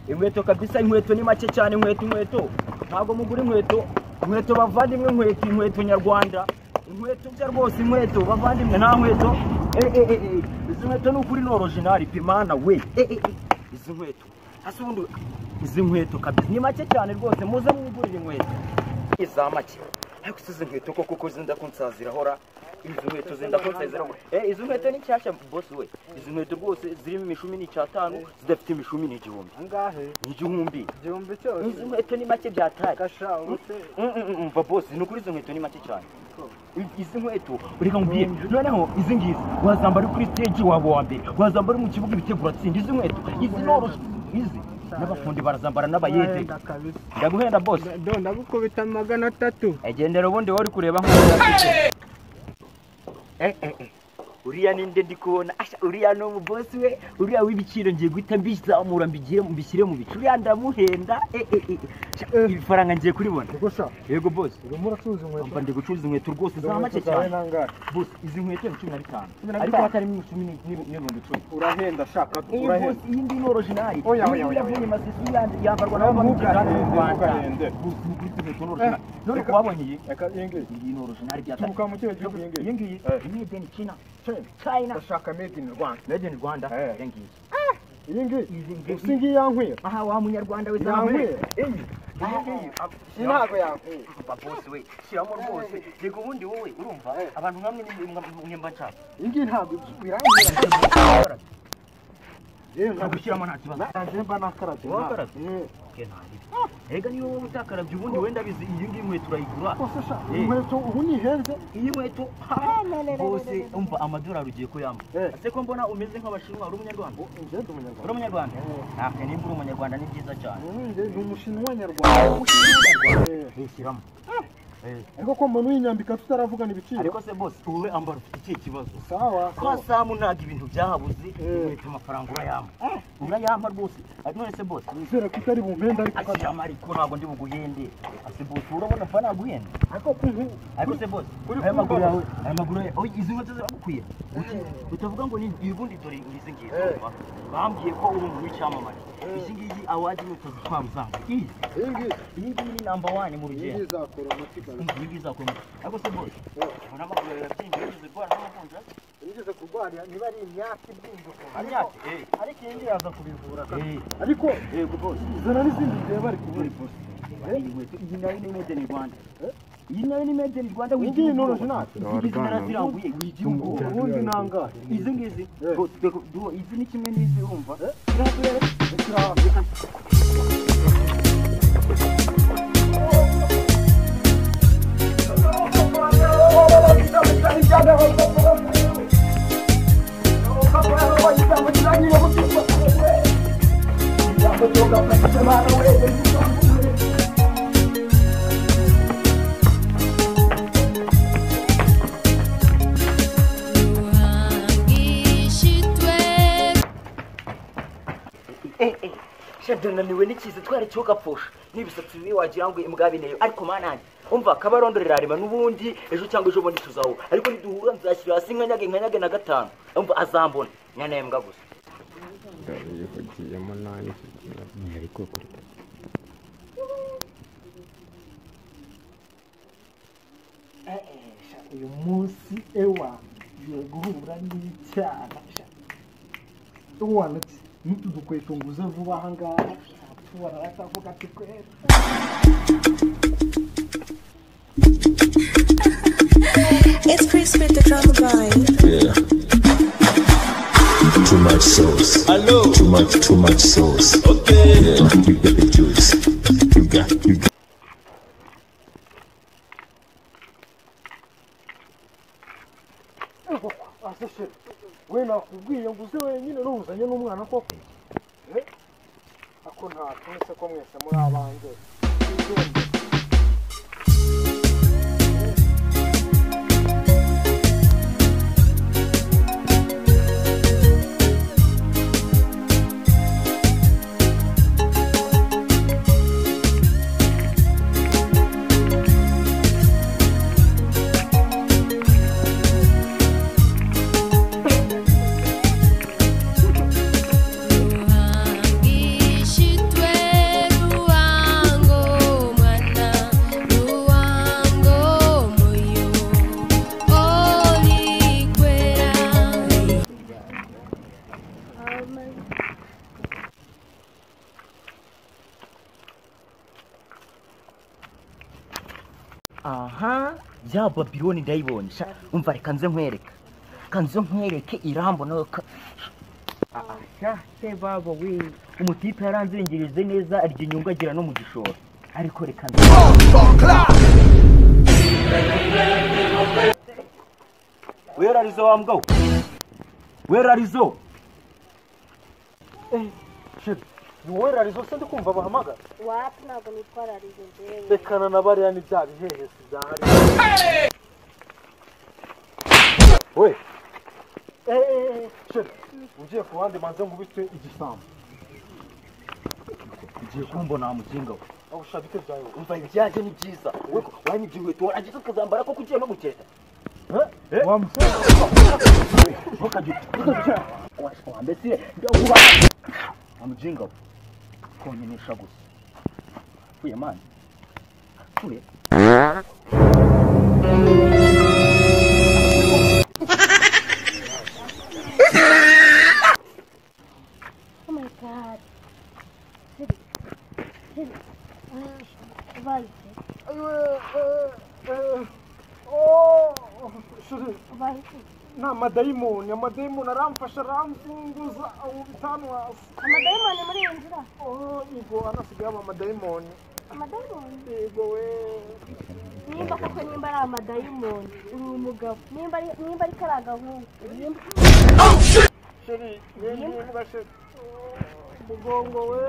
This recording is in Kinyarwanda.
Inkweto kabisa, inkweto ni make cyane, inkweto ntabwo mugura inkweto bavandimwe, inkweto nyarwanda, inkweto bya rwose, inkweto bavandimwe, nta nkweto. Izi nkweto ni ukuri ni original pimana we. Izi nkweto hasi ubundi, izi nkweto kabisa ni make cyane rwose, muze mwigurire inkweto iza make. Ariko izi nkweto koko ko zinda kunsazirahora, izi nkweto zinda kunsazirahora. Izi nkweto ni nshyashya boss we, izi nkweto rwose zirimo imishumi ni 5, zidafite imishumi ni 1000. Angahe? Ni 1000. 1000 cyose. Izi nkweto ni make byatari. Kasha ubuse. Umva boss, ni ukuri izi nkweto ni make cyane. Izi nkweto ureka ngubwiye, noneho izi ngizi wazambara kuri stage wabo wa mbere, wazambara mu kibuga ibitego uratsinda. Izi nkweto izi noroshye, izi n'abafundi barazambara n'abayede. Ndaguhenda boss. Ndagukubita 300. Egendera ubundi wowe uri kureba nk'uwo. Uriya ninde ndi kubona? Asha uriya no mu boss we, uriya w'ibiciro ngiye guhita mbizamura mbigire mbishyire mu bicu. Uriya ndamuhenda. Ibifaranga ngiye kuribona. Gusa yego boss, urimo uracuruza inkweto? Mba ndi gucuruza inkweto rwose za make cyane. Boss, izi nkweto ni 15, ariko hatarimo imishumi ni 10,000. Urahenda shaka, urahenda. Iyi ndi ni original. Oya oya oya. Iyi masisi yambarwa n'abamuganda mu Rwanda. Boss, ni kuri inkweto ni original. None wabonye iyi? Eka iyi ngiyi. Iyi ni original byatari. Turuka mu kihe gihugu iyi ngiyi? Iyi ngiyi made in China. China. Ndashaka made in Rwanda. Made in Rwanda. Iyi ngiyi. Iyi ngiyi. Usi ngiyi yankwiye. Aha wa munyarwanda we yankwiye. Iyi. Iyi ntabwo yankwiye. Boss we, shyiramo rwose. Yego ubundi wowe urumva abantu nkamwe ni mba nshaka. Iyi ngiyi ntabwo birangira. Yewe ntabwo ushyiramo nta kibazo. Naje mba nakarabye. Wakarabye? Okay, nta. Ega niyo wowe utakarabye ubundi wenda bizi iyi ngiyi inkweto urayigura. Inkweto ubu nihenze. Iyi nkweto bose umva amadolari ugiye kuyamba. Ese ko mbona umeze nk'abashinwa, uri umunyarwanda? Nje ndi umunyarwanda. Uri umunyarwanda? Ntabwo nimba uri umunyarwanda ni byiza cyane. Nje ndi umushinwa nyarwanda. Shyiramo. Ariko ko mbona uyinyambika tutaravugana ibiciro. Ariko se boss, wowe ambara ufite ikihe kibazo? Sawa. Kwa Samu ntabwo ibintu byahabuze, inkweto amafaranga urayampa. Urayampa rwose. None se boss, nizere ko utari bumpenda ariko ashyiramo, ariko ntabwo ndi buguhende. Ase boss, urabona fa naguhenda. Ariko kuntu ariko se boss, aya maguru yawe, aya maguru yawe, izi nkweto ziragukwiye. Utavuga ngo ni ubundi dore izi ngizi. Bambwiye ko uri umuntu w'icyamamare. Izi ngizi awaji inkweto zitwara uzanga. Iyi ngiyi ni number 1 mu rugendo. Iyi izakora umuti. Iyi ngiyi izakora umuti. Ariko se boss, ubona amaguru yawe yabyimbye, wigeze kurwara n'amavunja? Wigeze kurwara niba ari imyaka ibyimbuka. Imyaka? Ariko iyi ngiyi yaza kubivura. Ariko yego boss, zana n'izindi zigiye bari kubura boss. Iyi nayo ni made in Rwanda. Iyi nayo ni made in Rwanda. Iyi ngiyi ni original. Izi ngizi naraziranguye, wigira ubwoba. Ubundi nangahe? Izi ngizi izi ni kimwe n'izi urumva. Naniwe n'ikizi twari cyogapfusha n'ibisatsi bibi wagira ngo imbwa bineyo, ariko manani umva kabarondo rirarema n'ubundi ejo cyangwa ejo bundi tuzahura, ariko niduhura nzashyira hasi nkanyage na 5 umva azambona nyanembwa gusa. Yihugiyemo nani ariko kuri uyu munsi ewa ngiye guhura n'icyana wanatse n'utu dukweto nguze vuba aha ngaha tubona batavuga ati kwera. It's Chris with the drama guy. Yeah. Too much sauce. Hello. Too much sauce. Okay. Yeah, you got the juice. You got. We nakubwiye ngo uze wenyine n'uzanye n'umwana koko. Ako nta twese ko mwese muri abanjye. She Aha, ya Babiloni ndayibonye. Sha, umva reka nze nkwereka. Kanze nkwereke irambona ka. Sha, se baba we. Umutipe yaranzengirije neza arya inyungu agira no mu gishoro. Ariko reka nze. Wera arizo wa mbwa. Wera arizo. Shit. Ni wowe Rarizo se ndi kumva bahamagara? Wapi ntabwo nitwa Rarizo njyewe. Rekana na bariya ni bya bihehesi byahari. We. Shit. Ugiye ku bandi manze nkubite igisambo. Ugiye kumbona mukinga we. Aho ushaka bite byawe? Umva ibyanjye ni byiza. Wowe wanyibye inkweto warangiza ukazambara koko ugiye no guketa. Wa musore. Ntukajye. Wambese ndakuba. Amujinga we. Konyenesha gusa. Pfuye mani. Pfuye. Oh my god. Chérie. Chérie. Ubaye iki? Oh, chérie. Ubaye iki? Ni amadayimoni, amadayimoni aramfasha aramzunguza ubu bitanwasi. Amadayimoni muri iyi nzira? Oh, yego anasigaye aba amadayimoni. Amadayimoni? Yego we. Nimba koko nimba ari amadayimoni, uri umugabo. Nimba ari kari agahungu, uri imbwa. Chérie, ni imbwa chérie. Umugongo we.